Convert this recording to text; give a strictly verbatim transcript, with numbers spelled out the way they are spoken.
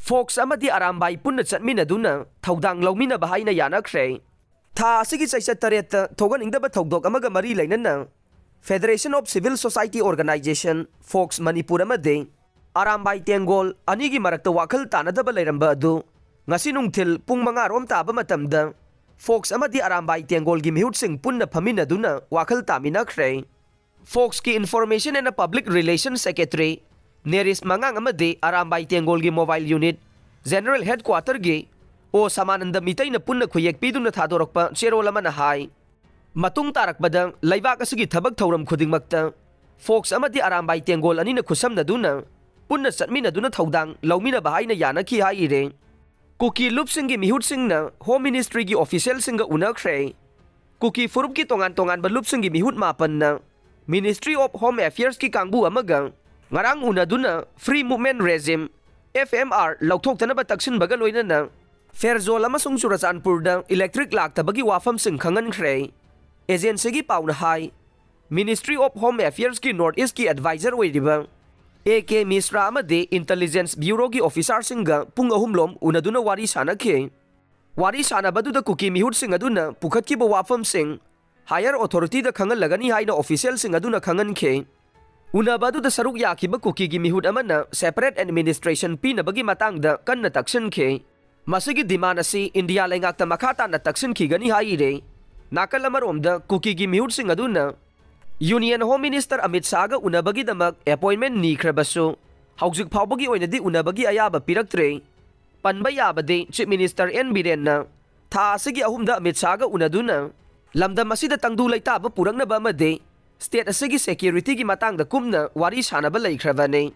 Fox ꯑꯃꯗꯤ ꯑꯔꯥꯝꯕꯥꯏ ꯄꯨꯟꯅ ꯆꯠꯃꯤꯟꯅꯗꯨꯅ ꯊꯧꯗꯥꯡ ꯂꯧꯃꯤꯟꯅꯕ ꯍꯥꯏꯅ ꯌꯥꯅꯈ꯭ꯔꯦ꯫ ꯊꯥ ꯑꯁꯤꯒꯤ ꯆꯩꯆꯠ ꯇꯔꯦꯠꯇ ꯊꯣꯛꯍꯟꯅꯤꯡꯗꯕ ꯊꯧꯗꯣꯛ ꯑꯃꯒ ꯃꯔꯤ ꯂꯩꯅꯅ Federation of Civil Society Organization, fox Manipur ꯑꯃꯗꯤ ꯑꯔꯥꯝꯕꯥꯏ ꯇꯦꯡꯒꯣꯜ ꯑꯅꯤꯒꯤ ꯃꯔꯛꯇ ꯋꯥꯈꯜ ꯇꯥꯅꯗꯕ ꯂꯩꯔꯝꯕ ꯑꯗꯨ ꯉꯁꯤ ꯅꯨꯡꯊꯤꯜ ꯄꯨꯡ ꯃꯉꯥ ꯔꯣꯝ ꯇꯥꯕ ꯃꯇꯝꯗ ꯐꯣꯛꯁ ꯑꯃꯗꯤ ꯑꯔꯥꯝꯕꯥꯏ ꯇꯦꯡꯒꯣꯜꯒꯤ ꯃꯤꯍꯨꯠꯁꯤꯡ ꯄꯨꯟꯅ ꯐꯝꯃꯤꯟꯅꯗꯨꯅ ꯋꯥꯈꯜ ꯇꯥꯃꯤꯟꯅꯈ꯭ꯔꯦ꯫ ꯐꯣꯛꯁꯀꯤ Information and Public Relation Secretary ꯅꯦꯔꯤꯁ ꯃꯉꯥꯡ ꯑꯃꯗꯤ ꯑꯔꯥꯝꯕꯥꯏ ꯇꯦꯡꯒꯣꯜꯒꯤ mobile unit General Headquarterꯒꯤ ꯑꯣ ꯁꯃꯥꯅꯟꯗ ꯃꯤꯇꯩꯅ ꯄꯨꯟꯅ ꯈꯨꯌꯦꯛ ꯄꯤꯗꯨꯅ ꯊꯥꯗꯣꯔꯛꯄ ꯆꯦꯔꯣꯜ ꯑꯃꯅ ꯍꯥꯏ, ꯃꯇꯨꯡ ꯇꯥꯔꯛꯄꯗ ꯂꯩꯕꯥꯛ ꯑꯁꯤꯒꯤ ꯊꯕꯛ ꯊꯧꯔꯝ ꯈꯨꯗꯤꯡꯃꯛꯇ ꯐꯣꯛꯁ ꯑꯃꯗꯤ ꯑꯔꯥꯝꯕꯥꯏ ꯇꯦꯡꯒꯣꯜ ꯑꯅꯤꯅ ꯈꯨꯠꯁꯝꯅꯗꯨꯅ ꯄꯨꯟꯅ ꯆꯠꯃꯤꯟꯅꯗꯨꯅ ꯊꯧꯗꯥꯡ ꯂꯧꯃꯤꯟꯅꯕ ꯍꯥꯏꯅ ꯌꯥꯅꯈꯤ ꯍꯥꯏꯔꯦ꯫ ꯀꯨꯀꯤ ꯂꯨꯞꯁꯤꯡꯒꯤ ꯃꯤꯍꯨꯠꯁꯤꯡꯅ Home Ministryꯒꯤ officialꯁꯤꯡꯒ ꯎꯅꯈ꯭ꯔꯦ꯫ ꯀꯨꯀꯤ ꯐꯨꯔꯨꯞꯀꯤ ꯇꯣꯉꯥꯟ ꯇꯣꯉꯥꯟꯕ ꯂꯨꯞꯁꯤꯡꯒꯤ ꯃꯤꯍꯨꯠ ꯃꯥꯄꯟꯅ Ministry of Home Affairsꯀꯤ ꯀꯥꯡꯕꯨ ꯑꯃꯒ ꯉꯔꯥꯡ ꯎꯅꯗꯨꯅ Free Movement Regime, FMR, ꯂꯧꯊꯣꯛꯇꯅꯕ ꯇꯛꯁꯤꯟꯕꯒ ꯂꯣꯏꯅꯅ ꯐꯦꯔꯖꯣꯜ ꯑꯃꯁꯨꯡ ꯆꯨꯔꯆꯥꯟꯄꯨꯔꯗ electric ꯂꯥꯛꯇꯕꯒꯤ ꯋꯥꯐꯝꯁꯤꯡ ꯈꯪꯍꯟꯈ꯭ꯔꯦ꯫ Agencyꯒꯤ ꯄꯥꯎꯅ ꯍꯥꯏ, Ministry of Home Affairsꯀꯤ North Eastꯀꯤ advisor ꯑꯣꯏꯔꯤꯕ A K Mishra ꯑꯃꯗꯤ Intelligence Bureauꯒꯤ officerꯁꯤꯡꯒ ꯄꯨꯡ ꯑꯍꯨꯝ ꯂꯣꯝ ꯎꯅꯗꯨꯅ ꯋꯥꯔꯤ ꯁꯥꯅꯈꯤ꯫ ꯋꯥꯔꯤ ꯁꯥꯅꯕꯗꯨꯗ ꯀꯨꯀꯤ ꯃꯤꯍꯨꯠꯁꯤꯡ ꯑꯗꯨꯅ ꯄꯨꯈꯠꯈꯤꯕ ꯋꯥꯐꯝꯁꯤꯡ higher authorityꯗ ꯈꯪꯍꯜꯂꯒꯅꯤ ꯍꯥꯏꯅ officialꯁꯤꯡ ꯑꯗꯨꯅ ꯈꯪꯍꯟꯈꯤ꯫ ꯎꯅꯕ ꯑꯗꯨꯗ ꯁꯔꯨꯛ ꯌꯥꯈꯤꯕ ꯀꯨꯀꯤꯒꯤ ꯃꯤꯍꯨꯠ ꯑꯃꯅ separate administration ꯄꯤꯅꯕꯒꯤ ꯃꯇꯥꯡꯗ ꯀꯟꯅ ꯇꯛꯁꯤꯟꯈꯤ꯫ ꯃꯁꯤꯒꯤ demand ꯑꯁꯤ ꯏꯟꯗꯤꯌꯥ ꯂꯩꯉꯥꯛꯇ ꯃꯈꯥ ꯇꯥꯅ ꯇꯛꯁꯤꯟꯈꯤꯒꯅꯤ ꯍꯥꯏꯔꯦ꯫ ꯅꯥꯀꯜ ꯑꯃꯔꯣꯝꯗ ꯀꯨꯀꯤꯒꯤ ꯃꯤꯍꯨꯠꯁꯤꯡ ꯑꯗꯨꯅ Union Home Minister Amit ꯁꯥꯍꯒ ꯎꯅꯕꯒꯤꯗꯃꯛ appointment ꯅꯤꯈ꯭ꯔꯕꯁꯨ ꯍꯧꯖꯤꯛ ꯐꯥꯎꯕꯒꯤ ꯑꯣꯏꯅꯗꯤ ꯎꯅꯕꯒꯤ ꯑꯌꯥꯕ ꯄꯤꯔꯛꯇ꯭ꯔꯦ꯫ ꯄꯟꯕ ꯌꯥꯕꯗꯤ Chief Minister ꯑꯦꯟ ꯕꯤꯔꯦꯟꯅ ꯊꯥ ꯑꯁꯤꯒꯤ ꯑꯍꯨꯝꯗ ꯑꯃꯤꯠ ꯁꯥꯍꯒ ꯎꯅꯗꯨꯅ ꯂꯝꯗꯝ ꯑꯁꯤꯗ ꯇꯪꯗꯨ ꯂꯩꯇꯥꯕ ꯄꯨꯔꯛꯅꯕ ꯑꯃꯗꯤ state ꯑꯁꯤꯒꯤ securityꯒꯤ ꯃꯇꯥꯡꯗ ꯀꯨꯞꯅ ꯋꯥꯔꯤ ꯁꯥꯅꯕ ꯂꯩꯈ꯭ꯔꯕꯅꯤ꯫